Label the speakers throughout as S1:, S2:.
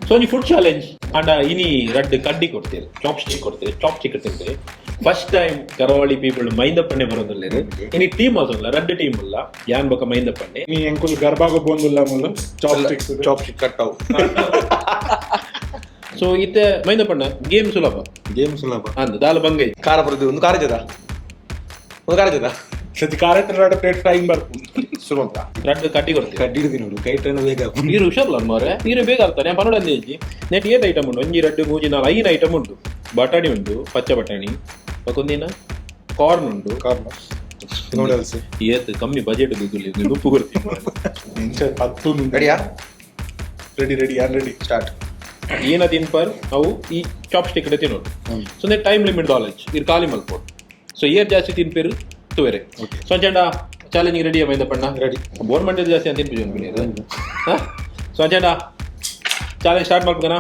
S1: ಸೊ ಒಂಜಿ food challenge ಅಂಡ ಇನಿ ರಡ್ಡ್ ಕಡ್ಡಿ ಕೊಡ್ತೀರಿ, ಚಾಪ್ ಸ್ಟಿಕ್ ಕೊಡ್ತೀರಿ, ಚಾಪ್ ಸ್ಟಿಕ್ ತಿಂತೀರಿ. ಫಸ್ಟ್ ಟೈಮ್ ಕರಾವಳಿ ಪೀಪಲ್ ಮೈಂದಪ್ಪಣ್ಣೆ ಬರೋದಿಲ್ಲ. ಇನಿ ಟೀಮ್ ಅದಲ್ಲ, ರಡ್ಡ್ ಟೀಮ್ ಅಲ್ಲ, ಯಾನ್ ಬೊಕ ಮೈಂದಪ್ಪಣ್ಣೆ.
S2: ನೀ ಎಂಕುಲು ಗರ್ಭಾಗ ಬಂದುಲ್ಲ ಮೂಲು ಚಾಪ್ ಸ್ಟಿಕ್ಸ್.
S3: ಚಾಪ್ ಸ್ಟಿಕ್ ಕಟ್ಟಾವು.
S1: ಸೊ ಇತ್ತೆ ಮೈಂದಪ್ಪಣ್ಣ, ಗೇಮ್ ಸುಲಭ.
S3: ಗೇಮ್ ಸುಲಭ.
S1: ಅಂದ್ ದಾಲ ಬಂಗೈ.
S3: ಖಾರ ಬರೋದು ಒಂದು ಖಾರ ಜದ, ಒಂದು ಖಾರ ಜದ.
S2: ಸತಿ ಕಾರೆಟ್ ರಡ ಪ್ಲೇಟ್ ಫ್ರೈಯಿಂಗ್ ಬರ್ಪು.
S3: ಸುಲಭ.
S1: ರಡ್ಡ್ ಕಡ್ಡಿ ಕೊಡ್ತೀರಿ.
S3: ಕಡ್ಡಿ ಹಿಡಿದು ನೋಡು, ಕೈ ಟ್ರೈನ್ ಬೇಗ.
S1: ನೀರು ಹುಷಾರ್ಲ ಮಾರೆ, ನೀರು ಬೇಗ ಆಗ್ತಾನೆ. ಪನ್ನಡ ಅಂದೇಜಿ ನೆಟ್ ಏತ್ ಐಟಮ್ ಉಂಟು? ಒಂಜಿ, ರಡ್ಡು, ಮೂಜಿ, ನಾಲ್, ಐದು ಐಟಮ್ ಉಂಟು. ಬಟಾಣಿ ಉಂಟು, ಪಚ್ಚ ಬಟಾಣಿ, ಬೊಕೊಂದಿನ ಕಾರ್ನ್ ಉಂಟು.
S3: ಕಾರ್ನ್ ನೂಡಲ್ಸ್.
S1: ಏತ್ ಕಮ್ಮಿ ಬಜೆಟ್ ದುಡ್ಡು ನುಪ್ಪು ಕೊಡ್ತೀನಿ.
S2: ಇಂಚ ಪತ್ತು.
S3: ರೆಡಿಯಾ?
S2: ರೆಡಿ ರೆಡಿ, ಯಾನ್ ರೆಡಿ.
S3: ಸ್ಟಾರ್ಟ್.
S1: ಏನ ತಿನ್ಪರ್ ಅವು ಈ ಚಾಪ್ ಸ್ಟಿಕ್ ತಿನ್ನೋದು. ಸೊ ಟೈಮ್ ಲಿಮಿಟ್ ನಾಲೆಜ್ ಇರ್ ಖಾಲಿ ಮಲ್ಪೋಡು. ಸೊ ಏರ್ ಜಾಸ್ತಿ ತಿನ್ಪೇರು ತುವೆರೆ. ಸೊ ಅಂಚಂಡ ಚಾಲೆಂಜ್ ರೆಡಿ ಮೈಂದಪ್ಪಣ್ಣ?
S3: ರೆಡಿ.
S1: ಬೋರ್ ಮಂಡ್ಯದ ಜಾಸ್ತಿ ಅಂತ ತಿನ್ಪು. ಸೊ ಅಂಚಂಡ ಚಾಲೆಂಜ್ ಸ್ಟಾರ್ಟ್ ಮಲ್ಪಗನ.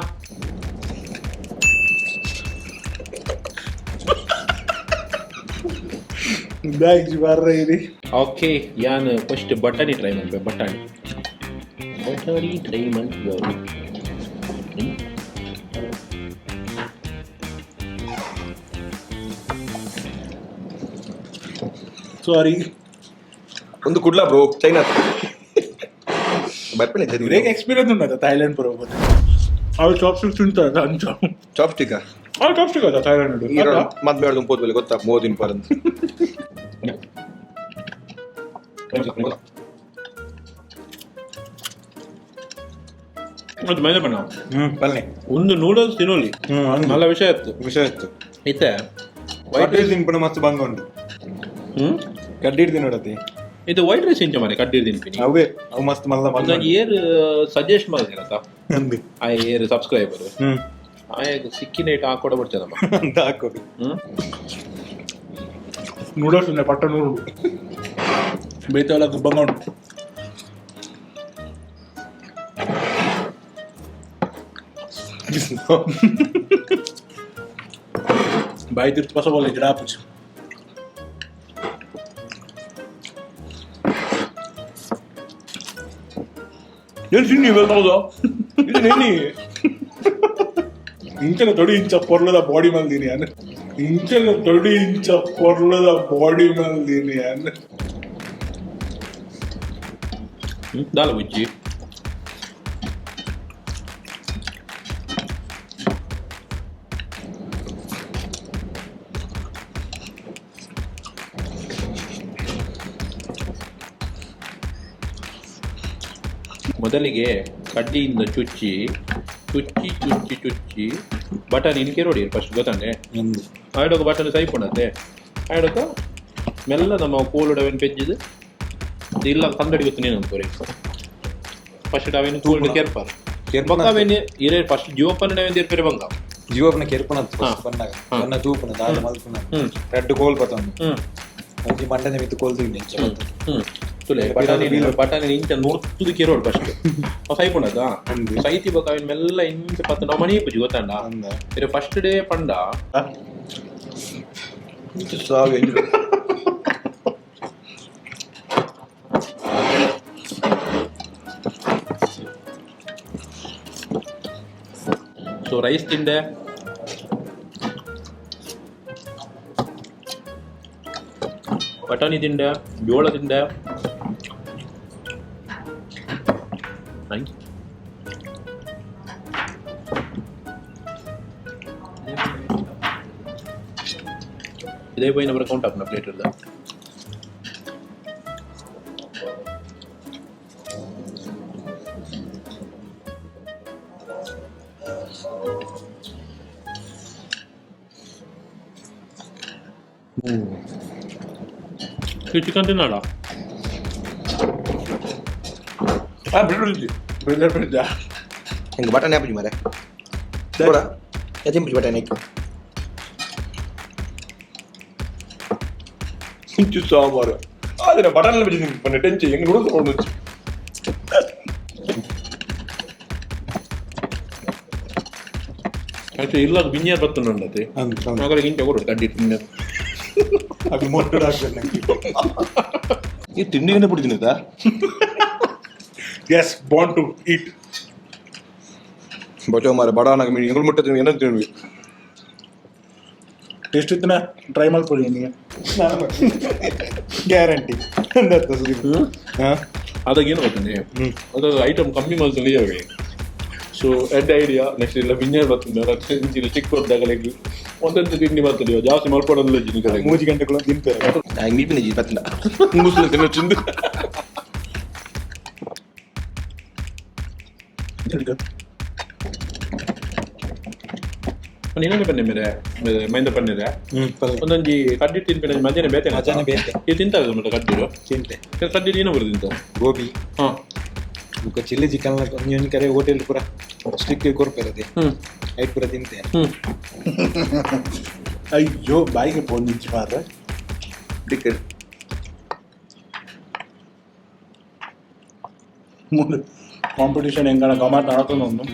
S2: ಬ್ಯಾಗ್ ಬರ್ರ ಇರಿ.
S1: ಓಕೆ, ಯಾನ್ ಫಸ್ಟ್ ಬಟಾಣಿ ಟ್ರೈ ಮಲ್ಪೆ. ಬಟಾಣಿ, ಬಟಾಣಿ ಟ್ರೈ ಮಲ್ಪೆ.
S2: ಸಾರಿ.
S3: ಒಂದು ಕುಡ್ಲಾ ಬ್ರೋ, ಚೈನಾ ಬರ್ಪೇನೆ.
S2: ಬ್ರೇಕ್ ಎಕ್ಸ್ಪೀರಿಯನ್ಸ್ ಉಂಟು ಥೈಲ್ಯಾಂಡ್ ಪುರ. ಅವು ಚಾಪ್ ಸ್ಟಿಕ್ಸ್ ತಿಂತಾರೆ ಅಂಚ.
S3: Chopstick.
S2: ಅವು ಚಾಪ್ ಸ್ಟಿಕ್ ಅದ ಥೈಲ್ಯಾಂಡ್.
S3: ಮದ್ವೆ ಹೇಳ್ದು ಪೋದ್ಮೇಲೆ ಗೊತ್ತಾ 30 ದಿನ ಪರಂತ.
S1: ಅದು ಮೈದ ಬಣ್ಣ.
S3: ಬನ್ನಿ.
S1: ಒಂದು ನೂಡಲ್ಸ್ ತಿನ್ನೋಲಿ.
S3: ಹ್ಮ್.
S1: നല്ല ವಿಷಯ ಇತ್ತು.
S3: ವಿಷಯ ಇತ್ತು.
S1: ಇತ್ತೆ
S3: ವೈಟ್ ರೈಸ್ ತಿನ್ಪಣ ಮಸ್ತ್ ಬಂಗ ಉಂಟು.
S1: ಹ್ಮ್.
S3: ಕಡ್ಡಿ ಹಿಡ್ದು ನೋಡತಿ.
S1: ಇದು ವೈಟ್ ರೈಸ್ ಇಂಚ ಮನೆ ಕಡ್ಡಿ ತಿನ್ಪಿನಿ.
S3: ಅವೇ ಅವು ಮಸ್ತ್ ಮಲ್ಲ ಮಲ್ಲ.
S1: ಒಂದೊಂದು ಏರ್ ಸಜೆಸ್ಟ್ ಮಾಡಿದಿರತ್ತ.
S3: ಅಂದು.
S1: ಆ ಏರ್ ಸಬ್ಸ್ಕ್ರೈಬರ್.
S3: ಹ್ಮ್.
S1: ಆಯಾಗ ಸಿಕ್ಕಿನ ಇಟ್ಟು ಹಾಕೊಡ ಬಿಡ್ತದಮ್ಮ.
S3: ಅಂತ ಹಾಕೋದು.
S1: ಹ್ಮ್.
S2: ನೂಡಲ್ಸ್ ಉಂಡೆ ಪಟ್ಟ ನೂರು ಬೇತವಲ್ಲ ಬಂಗ ಉಂಟು. ಬಾಯಿ ತಿರ್ತು ಪಸ ಬೋಲೆ ಗಿಡ ಪುಚ್ಚು.
S3: ಏನು ತಿನ್ನಿ ಹೌದು ಇದು.
S2: ಇಂಚನ ತೊಡಿ ಇಂಚ ಪೊರ್ಲದ ಬಾಡಿ ಮಲ್ದೀನಿ ಅನ್, ಇಂಚನ ತೊಡಿ ಇಂಚ ಪೊರ್ಲದ ಬಾಡಿ ಮಲ್ದೀನಿ ಅನ್.
S1: ಹ್ಮ್, ದಾಲ ಬುಜ್ಜಿ. ಮೊದಲಿಗೆ ಕಡ್ಡಿಯಿಂದ ಚುಚ್ಚಿ ಚುಚ್ಚಿ ಚುಚ್ಚಿ ಚುಚ್ಚಿ ಬಟನ್ ಇನ್ಕೆ ನೋಡಿ ಫಸ್ಟ್ ಗೊತ್ತಾಂಡೆ. ಆಯ್ಡೊಕ ಬಟನ್ ಸೈಪುಂಡತ್ತೆ. ಆಯ್ಡೊಕ ಮೆಲ್ಲ ನಮ್ಮ ಕೋಲುಡವೆನ್ ಪೆಜ್ಜಿದ್ ಇಲ್ಲ ಕಂದಡಿ ಗೊತ್ತು ನೀನು ಅಂತಾರೆ. ಫಸ್ಟ್ ಅವೇನು ಕೋಲ್ಡ್ ಕೇರ್ಪಾರ್ ಬೊಕ್ಕ ಅವೇನು ಇರೇ ಫಸ್ಟ್ ಜೋಪನ್ ಇರ್ಪೇರೆ ಬಂಗ.
S3: ಜೀವಪ್ಪನ ಕೆರ್ಪಣ.
S1: ಹಾ.
S3: ಬನ್ನಾಗ
S1: ಹಾ.
S3: ಬನ್ನ ತೂಪುನ ದಾಲ ಮಲ್ಪುನ.
S1: ಹ್ಮ್.
S3: ರೆಡ್ ಕೋಲ್ ಪತ್ತೊಂದು.
S1: ಹ್ಮ್.
S3: ಒಂಜಿ ಮಂಡನೆ ಮಿತ್ತು ಕೋಲ್ ತಿಂಡಿ.
S1: ಹ್ಮ್, ತುಲೆ ಬಟಾಣಿ, ಬಟಾಣಿ ಇಂಚ ನುರ್ತುದು ಕೇರೋಡು ಫಸ್ಟ್. ಅವು ಸೈಪುಂಡದ.
S3: ಅಂದು.
S1: ಸೈತಿ ಬೊಕ್ಕ ಅವೇನು ಮೆಲ್ಲ ಇಂಚ ಪತ್ತು ನಾವು ಮಣಿ ಪೂಜಿ ಗೊತ್ತಾಂಡ.
S3: ಅಂದ.
S1: ಇರೆ ಫಸ್ಟ್ ಡೇ ಪಂಡ.
S3: ಸಾವು.
S1: ಸೊ ರೈಸ್ ತಿಂಡೆ, ಬಟಾಣಿ ತಿಂಡೆ, ಜೋಳ ತಿಂಡೆ. Thank you. ಇದೇ ಪೋಯಿನ ಬರ ಕೌಂಟ್ ಆಪುನ ಪ್ಲೇಟ್ ಇರ್ದ. ಚಿಕನ್ ತಿನ್ನೋಣ.
S3: ಆ ಬ್ರೆಡ್.
S2: Bread bread.
S3: ಹೆಂಗೆ ಬಟಾಣಿ ಹಾಪುಜಿ ಮಾರೆ ಬೋಡ ತಿಂಪುಜಿ ಬಟಾಣಿ ಇಂಚು ಸಾಂಬಾರು ಆದರೆ ಬಟಾಣಿ ಬಜ್ಜಿ ತಿಂಪಂಡೆ ಟೆಂಚಿ ಹೆಂಗೆ ನೂಡಲ್ಸ್ ತಗೊಂಡು.
S1: ಆಯ್ತು, ಇಲ್ಲ ಬಿಂಜಾರ್ ಬತ್ತುಂಡತೆ. ಮಗಳಿಗೆ ಇಂಚ ಕೊಡು ಕಡ್ಡಿ ತಿನ್ನ.
S2: ಅದು ಮೊಟ್ಟೆ ಹಾಕ್ಬೇಕು ನಂಗೆ.
S3: ಈ ತಿಂಡಿಗಂತ ಬಿಡ್ತೀನಿ ಆಯ್ತಾ.
S2: S, bond to eat.
S3: ಬಚೋ ಮಾರೆ ಬಡಾನಾಗ ಮೀನು ಎಂಗಳು ಮುಟ್ಟೆ ತಿನ್ನು ಏನಂತ ತಿನ್ವಿ
S2: ಟೇಸ್ಟ್ ಇತ್ತನ ಟ್ರೈ ಮಾಡ್ಕೊಳ್ಳಿ ನಿಮಗೆ.
S4: ಗ್ಯಾರಂಟಿ ಹಾಂ.
S1: ಅದಾಗ ಏನು ಗೊತ್ತಂದ್ರೆ ಅದು ಐಟಮ್ ಕಮ್ಮಿ ಮಾಡ್తుంది. ಸೊ ಎಡ್ ಐಡಿಯಾ ನೆಕ್ಸ್ಟ್ ಇಲ್ಲ ವಿಂಜರ್ ಬರ್ತದೆ ಇಂಚಿನ ಚಿಕ್ಕ ಹೊತ್ತಾಗ ಒಂದೊಂದು ತಿಂಡಿ ಬರ್ತದೆ ಜಾಸ್ತಿ ಮಲ್ಪಡೋದಿಲ್ಲ ಜಿನಿ.
S4: ಮೂಜಿ ಗಂಟೆಗಳು ತಿಂತಾರೆ.
S3: ಮೀಪಿನ ಜಿ ಬತ್ತಿಲ್ಲ ಮುಸುಲು ತಿನ್ನೋ ಚಿಂದು.
S1: ನೀನೇ ಬನ್ನಿ ಮೇಲೆ ಮೈಂದ ಪನ್ನಿದೆ.
S4: ಹ್ಞೂ.
S1: ಒಂದೊಂಜಿ ಕಡ್ಡಿ ತಿನ್ಪಿನ ಮಧ್ಯಾಹ್ನ ಬೇತೆ.
S4: ಮಧ್ಯಾಹ್ನ ಬೇತೆ.
S1: ಇದು ತಿಂತಾರೆ ಮತ್ತೆ ಕಡ್ಡಿರು.
S4: ತಿಂತೆ.
S1: ಕಡ್ಡಿ ಏನು ಬರುತ್ತೆ ತಿಂತ.
S4: ಗೋಬಿ.
S1: ಹಾಂ.
S4: ಬೊಕ ಚಿಲ್ಲಿ ಚಿಕನ್ ಒಂಜಿ ಒಂಜಿ ಕರೆ ಹೋಟೆಲ್ ಪೂರ ಸ್ಟಿಕ್ ಕೊರ್ಪೆರದೆ. ಐಟ್ ಪೂರ ತಿಂತೆ.
S2: ಅಯ್ಯೋ, ಬಾಯಿಗೆ ಪೋಂದಿಂಚಿ ಮಾರ್ರೆ.
S3: ದಿಕ್ಕ.
S2: ಮುಂದೆ ಕಾಂಪಿಟಿಷನ್ ಹೆಂಗಣ ಗಮಾತ್ ನಡತೊಂದು.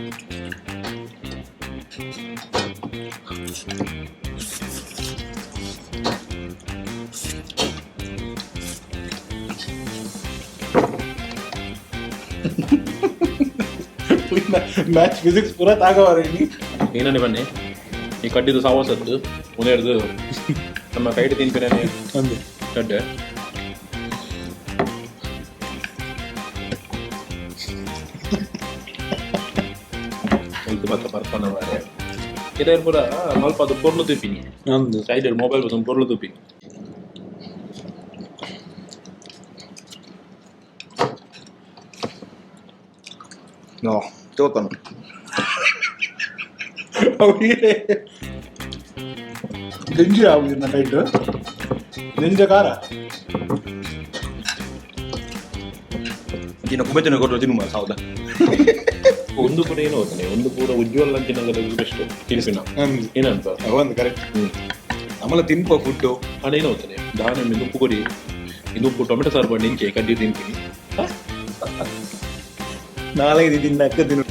S2: ಮ್ಯಾಚ್ ಫಿಸಿಕ್ಸ್ ಪೂರ ತಾಗವಾರ.
S1: ಏನನ್ನೇ ಬನ್ನಿ ಈ ಕಡ್ಡಿದು ಸಾವಸದ್ದು ಒಂದೆರಡು ನಮ್ಮ ಕೈಡ್ ತಿನ್ಪಿನೇ.
S4: ಅಂದೆ.
S1: ಕಡ್ಡೆ ಇದು ಬತ್ತ ಬರ್ಪನ ಮಾರೆ ಇದೇ ಪೂರ ಮಲ್ಪ ಅದು ಪೊರ್ಲು ತುಪ್ಪಿನಿ.
S4: ಅಂದು.
S1: ಸೈಡ್ ಮೊಬೈಲ್ ಬತ್ತ ಪೊರ್ಲು ತುಪ್ಪಿನಿ.
S3: ನೋ ತೋತನು.
S2: ಅವರಿಗೆ ದಿಂಜಿ ಆಗುದಿಲ್ಲ ಕೈಟ್ ದಿಂಜ ಖಾರ.
S3: ಇನ್ನು ಕುಬೆಚನ ಕೊಟ್ಟರು ತಿನ್ನು ಮಾರ ಸಾವುದ.
S1: ಒಂದು ಪೂರ ಏನು ಹೋಗ್ತಾನೆ ಒಂದು ಪೂರ ಉಜ್ವಲ್ ಅಂಚಿನ ಬೆಸ್ಟ್ ತಿನ್ಪಿನ.
S4: ಅಂದು.
S1: ಏನಂತ.
S4: ಒಂದು ಕರೆಕ್ಟ್ ಆಮೇಲೆ ತಿನ್ಪ ಫುಡ್ಡು.
S1: ಅಣ್ಣ ಏನು ಹೋಗ್ತಾನೆ ದಾನ ಉಪ್ಪು ಕೊಡಿ ಇದು ಉಪ್ಪು ಟೊಮೆಟೊ ಸಾರು ಮಾಡಿ ನಿಂಚೆ ಕಡ್ಡಿ ತಿಂತೀನಿ.
S4: ನಾಲ್ಕೈದು ದಿನ ಅಕ್ಕ ತಿನ್ನು.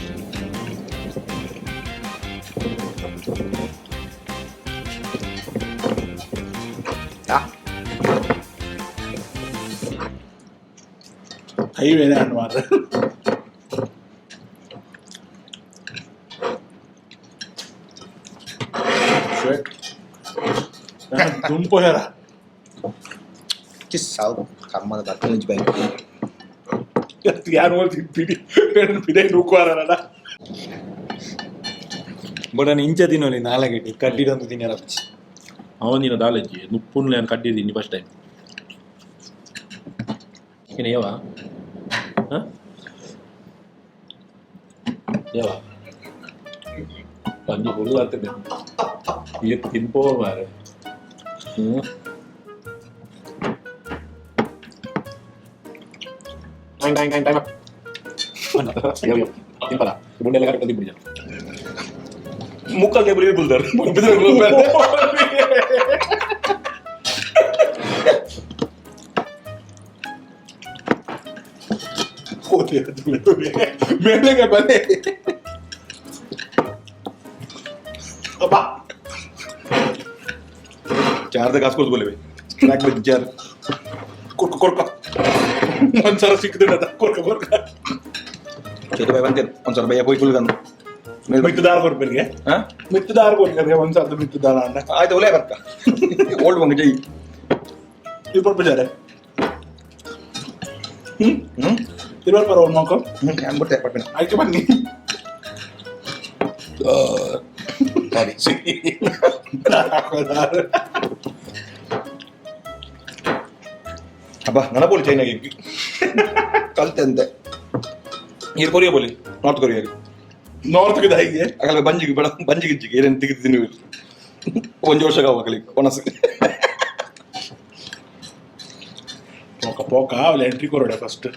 S2: ಕೈ ಬೇನೆ ಹಣ್ಣು ಮಾರ್ರೆ. ದುಂಪು ಹೇರ.
S3: ಚಿಸ್ ಸಾವು ಕಮ್ಮದ ಬರ್ತದೆ ನಿಂಚಿ ಬಾಯಿ.
S2: ಯಾರು ತಿಂತೀನಿ ಬಿಡೆ ನೂಕುವಾರಲ್ಲ.
S4: ಬಟ್ ನಾನು ಇಂಚ ತಿನ್ನೋಲಿ ನಾಲ್ಕೈದು ಕಡ್ಡಿಡೊಂದು ತಿನ್ನರ.
S1: ಅವನಿನ ದಾಲಜ್ಜಿ ನುಪ್ಪುನ್ ನಾನು ಕಡ್ಡಿದ್ದೀನಿ ಫಸ್ಟ್ ಟೈಮ್ ಏನು ಯಾವ ಹಾಂ ಯಾವ ಕಂಜಿ ಫುಲ್ ಆಗ್ತದೆ ಈ ತಿನ್ಪೋ ಮಾರೆ. ಹ್ಞೂ time time time time ತಿನ್ಪಲ್ಲ ಗುಂಡೆಲ್ಲ ಕರೆಕ್ಟ್ ತಿನ್ಬಿಡಿ.
S3: ಮುಕ್ಕಾಲ್ ಟೇಬಲ್ ಬುಲ್ದಾರ.
S2: ಹೋದೆ ಮೇಲೆಗೆ ಬನ್ನಿ ಅಬ್ಬಾ.
S3: ಚಾರ್ದ ಕಾಸು ಕೊಡ್ತು ಬೋಲೆ ಟ್ರ್ಯಾಕ್ ಬಂದು ಚಾರ್.
S2: ಕೊರ್ಕ ಕೊರ್ಕ ಒಂದ್ಸಲ ಸಿಕ್ಕದ ಕೊರ್ಕ ಕೊರ್ಕ.
S3: ಚೇತು ಬಾಯ್ ಬಂತೇನೆ ಒಂದ್ಸಲ ಭಯ ಪೋಯ್ ಫುಲ್ ಗಂದು ಮೇಲ್.
S2: ಮಿತ್ತದಾರ ಕೊರ್ಪರಿಗೆ.
S3: ಹಾಂ.
S2: ಮಿತ್ತದಾರ ಕೊರ್ಕರಿಗೆ ಒಂದ್ಸಲ ಮಿತ್ತದಾರ ಅಣ್ಣ.
S3: ಆಯ್ತು ಒಲೆ ಬರ್ಕ ಓಲ್ಡ್ ಬಂಗ ಜೈ.
S2: ಇದು ಪರ್ಪಜಾರೆ. ಹ್ಮ್.
S3: ಹ್ಮ್.
S2: ಇರುವಲ್ ಪರ ಅವ್ರ ಮಕ್ಕ.
S3: ಹ್ಞೂ ನಾನು ಬಿಡ್ತೆ ಪಟ್ಪಿನ.
S2: ಆಯ್ಕೆ ಬನ್ನಿ.
S3: ಸಾರಿ. ಅಬ್ಬಾ ನನ್ನ ಬೋಲಿ ಚೈನಾಗೆ ಕಲ್ತೆ ನೀರು ಕೊರಿಯಾ ಬೋಲಿ ನಾರ್ತ್ ಕೊರಿಯಾಗೆ.
S2: ನಾರ್ತ್ ದಾಯಿಗೆ.
S3: ಅಗಲ ಬಂಜಿಗೆ ಬೇಡ ಬಂಜಿಗೆ ಗಿಜ್ಜಿಗೆ ಏನೇನು ತೆಗೆದು ಒಂಜಿ ವರ್ಷ ಅಗಲಿ ಒಣಸು.
S2: ಪೋಕ ಪೋಕ ಅವಳು ಎಂಟ್ರಿ ಕೊರಡೆ ಫಸ್ಟ್.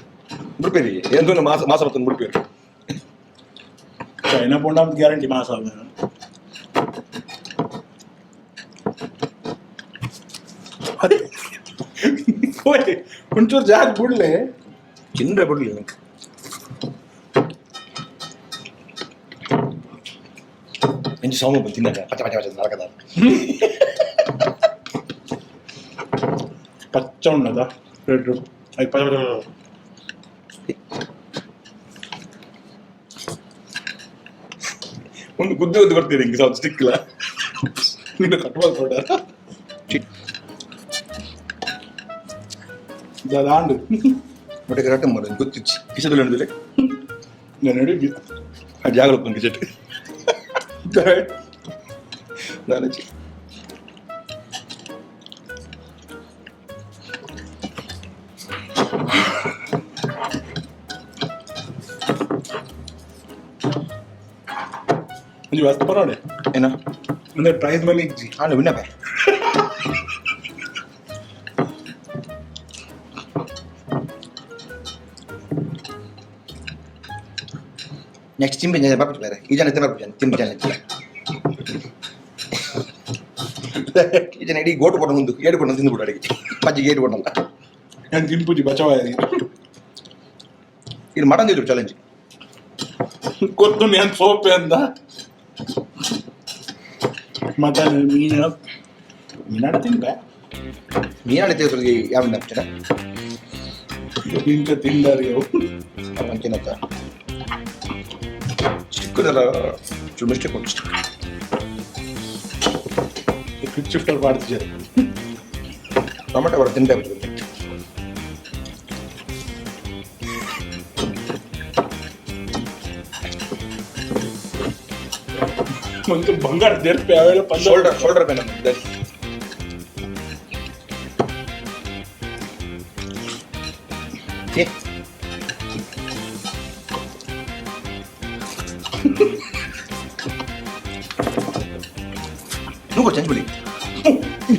S3: ಬಿಡ್ಪೇರಿ ಏನು ಮಾಸ ಮಾಸ ಬರ್ತದೆ ಬಿಡ್ಪೇರಿ.
S2: ಚೈನಾ ಪೋಂಡ ಗ್ಯಾರಂಟಿ ಮಾಸ. ಅದೇ ಓಯ್ ಒಂಚೂರು ಜಾಗ ಬಿಡ್ಲೆ.
S3: ಚಿಂದ್ರೆ ಬಿಡ್ಲಿ ನಂಗೆ. ಎಂಜಿ ಸೌಂಡ್ ಬಂದು ತಿನ್ನಕ ಪಚ ಪಚ ಪಚ ನರಕದ.
S2: ಪಚ್ಚ ಉಣ್ಣದ ರೆಡ್ I ಪಚ ಪಚ ಪಚ.
S3: ಒಂದು ಗುದ್ದೆ ಗುದ್ದೆ ಬರ್ತೀರಿ ಹಿಂಗೆ ಸ್ವಲ್ಪ ಸ್ಟಿಕ್ಲ.
S2: ನೀನು ಕಟ್ ಮಾಡ್ಕೊಂಡ ದಾಂಡು.
S3: ಮೊಟ್ಟೆ ಕರೆಕ್ಟ್ ಮಾಡೋದು ಗೊತ್ತಿಚ್ಚಿ ಕಿಶದಲ್ಲಿ ಉಂಡಿಲ್ಲ.
S2: ನಾನು ನಡಿ.
S3: ಆ ಜಾಗೃತ ಕಿಶಟ್ ದಾನಚಿ.
S2: ಒಂಜಿ ವಸ್ತು ಪರೋಡೆ.
S3: ಏನ?
S2: ಅಂದ್ರೆ ಪ್ರೈಸ್ ಮನಿ ಇಜ್ಜಿ.
S3: ಹಾಂ, ವಿನ್ನ ಬೇ. ನೆಕ್ಸ್ಟ್ ತಿಂಬಿ ಜನ ಬರ್ಬಿಟ್ಟು ಬೇರೆ ಈ ಜನ ಬರ್ಬಿಟ್ಟು ತಿಂಬಿ ಜನ ಈ ಜನ ಇಡೀ ಗೋಟು ಕೊಟ್ಟು ಮುಂದೆ ಏಡು ಕೊಟ್ಟು ತಿಂದು ಬಿಡು ಅಡಿಗೆ ಪಜ್ಜಿಗೆ ಏಡು ಕೊಡಲ್ಲ.
S2: ನಾನು ತಿನ್ಪುಜಿ ಬಚಾವ.
S3: ಇದು ಮಟನ್ ತಿಂದ್ರು ಚಾಲೆಂಜ್.
S2: ಗೊತ್ತು, ನಾನು ಸೋಪೆ ಅಂದ ಮಟನ್ ಮೀನು ಮೀನಾಡ ತಿನ್ಬೆ.
S3: ಮೀನಾಡಿ ತಿಂದ್ರು ಯಾವ ಅಂಚನ.
S2: ಇಂಚ ತಿಂದಾರಿ ಅವು.
S3: ಅಂಚಿನತ್ತ ಚಿಕ್ಕದಲ್ಲ, ಚೂರು ಮಿಸ್ಟೇಕ್ ಉಂಟು ಸ್ಟಿಕ್.
S2: ಕ್ವಿಕ್ ಶಿಫ್ಟರ್ ಮಾಡ್ತಿದ್ದಾರೆ.
S3: ಟೊಮೆಟೊ ಬರೋ ತಿನ್ಬೇಕು.
S2: ಒಂದು ಬಂಗಾರ ದೇರ್ಪೆ ಅವೆಲ್ಲ ಪಂದ.
S3: ಶೋಲ್ಡರ್ ಶೋಲ್ಡರ್ ಪೇನ್. ಏ, నువ్వు ಚೇಂಜ್ ಬಿಡಿ.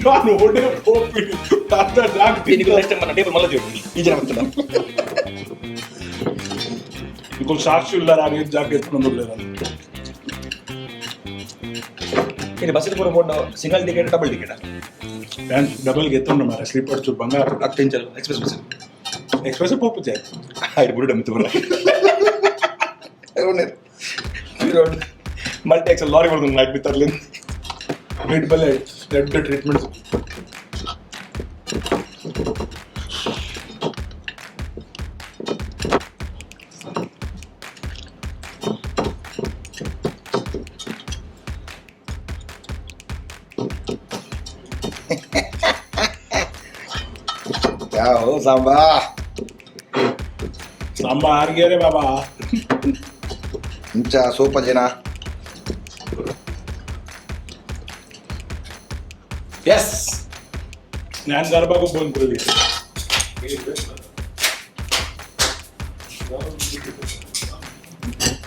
S2: ನಾನು ಓಡೇ ಹೋಗ್ಬಿಡಿ ಅರ್ಧ ಜಾಗ.
S3: ನೆಕ್ಸ್ಟ್ ಟೈಮ್ ಟೇಬಲ್ ಮಲ್ಲ ಈ ಜನ ಬರ್ತಾರ.
S2: ఇంకో సాక్షి ఉన్నారు ఆ జాకెట్ ఎత్తుకుని.
S3: ಇದು ಬಸ್ ಪೂರ board single ticket double ticket?
S2: Double ಎತ್ತುಂಡು ಮಾರ, ಸ್ಲೀಪರ್ ಚೂರು ಬಂಗಾರ.
S3: ಹತ್ತು ಇಂಚಲ್ ಎಕ್ಸ್ಪ್ರೆಸ್ ಬಸ್.
S2: ಎಕ್ಸ್ಪ್ರೆಸ್ ಪೋಪುಜೆ.
S3: ಆಯ್ತು ಬುಡ ಮಿತ್ತು ಬರ ಮಲ್ಟಿ ಎಕ್ಸಲ್ ಲಾರಿ ಬರ್ತದೆ ನಾಲ್ಕು ಬಿತ್ತರ್ಲಿ.
S2: ರೆಡ್ ಬಲ್ಲೆ ರೆಡ್ ಟ್ರೀಟ್ಮೆಂಟ್.
S3: ಯಾವ ಸಾಂಬಾ?
S2: ಸಾಂಬಾ ಆರ್ಗ್ಯಾರೆ ಬಾಬಾ.
S3: ಇಂಚ ಸೂಪ ಜನ ಎಸ್.
S2: ನಾನು ಗರ್ಭಾಗ ಬಂದ್ಕೊಳ್ಳಿ.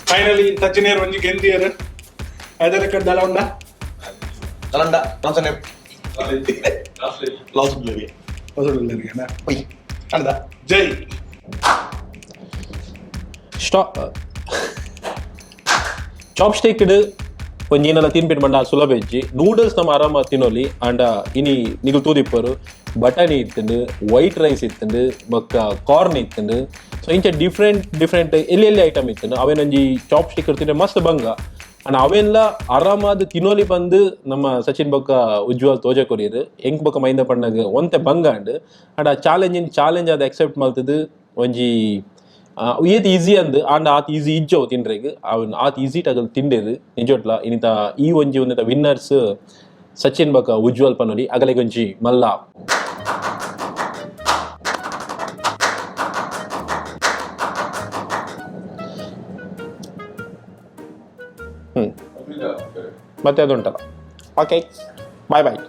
S2: ಫೈನಲಿ ಸಚಿನ್ ಏರ್ ಒಂಜಿ ಗೆಂದಿಯರ್ ಅದರ ಕಡ್ದಲ ಉಂಡ.
S3: ತಲಂಡ ಟ್ರಾನ್ಸನ್ ಲಾಸ್ ಬಿಲ್ಲರಿಗೆ.
S2: ಹೊಸಡುಲ್ಲರಿಗೆ.
S3: ಒಯ್ ಅಂದ.
S2: ಜೈ.
S1: ಸ್ಟಾ ಚಾಪ್ ಸ್ಟಿಕ್ ಒಂಜಿ ಏನೆಲ್ಲ ತಿನ್ಪಿಟ್ ಮಂಡ ಸುಲಭ ಇಜ್ಜಿ. ನೂಡಲ್ಸ್ ನಮ್ಮ ಆರಾಮ ತಿನ್ನೋಲಿ. ಅಂಡ ಇನಿ ನಿಗುಲ್ ತೂದಿಪ್ಪರು, ಬಟಾಣಿ ಇತ್ತಂಡು, ವೈಟ್ ರೈಸ್ ಇತ್ತಂಡು, ಬೊಕ್ಕ ಕಾರ್ನ್ ಇತ್ತಂಡು. ಸೊ ಇಂಚ ಡಿಫ್ರೆಂಟ್ ಡಿಫ್ರೆಂಟ್ ಎಲ್ಲಿ ಎಲ್ಲಿ ಐಟಮ್ ಇತ್ತಂಡು. ಅವೇನೊಂಜಿ ಚಾಪ್ ಸ್ಟಿಕ್ ತಿಂದ್ರೆ ಮಸ್ತ್ ಬಂಗ. ಅಂಡ್ ಅವೆಲ್ಲ ಆರಾಮಾದ ತಿನ್ನೋಲಿ ಬಂದು ನಮ್ಮ ಸಚಿನ್ ಬೊಕ್ಕ ಉಜ್ವಲ್ ತೋಜ ಕೊರಿಯರು. ಎಂಕ್ ಬೊಕ್ಕ ಮೈಂದ ಪಣ್ಣಗ ಒಂತೆ ಬಂಗ ಅಂಡ್. ಅಂಡ್ ಆ ಚಾಲೆಂಜ್ ಚಾಲೆಂಜ್ ಅದು ಅಕ್ಸೆಪ್ಟ್ ಮಲ್ತದು ಒಂಜಿ ಏತ್ ಈಸಿ ಅಂದ್. ಆಂಡ ಆತ್ ಈಸಿ ಇಜ್ಜೋ ತಿನ್ರೆಗ್. ಅವನ್ ಆತ್ ಈಸಿ ಟಗಲ್ ತಿಂಡೇರು ನಿಜೊಟ್ಲ. ಇನಿತ ಈ ಒಂಜಿ ಒಂದಿತ ವಿನ್ನರ್ಸ್ ಸಚಿನ್ ಬೊಕ್ಕ ಉಜ್ವಲ್ ಪನೊಲಿ. ಅಗಲೆಗ್ ಒಂಜಿ ಮಲ್ಲ ಮತ್ತೆ ಅದುಂಟಲ್ಲ. Okay, boy boy.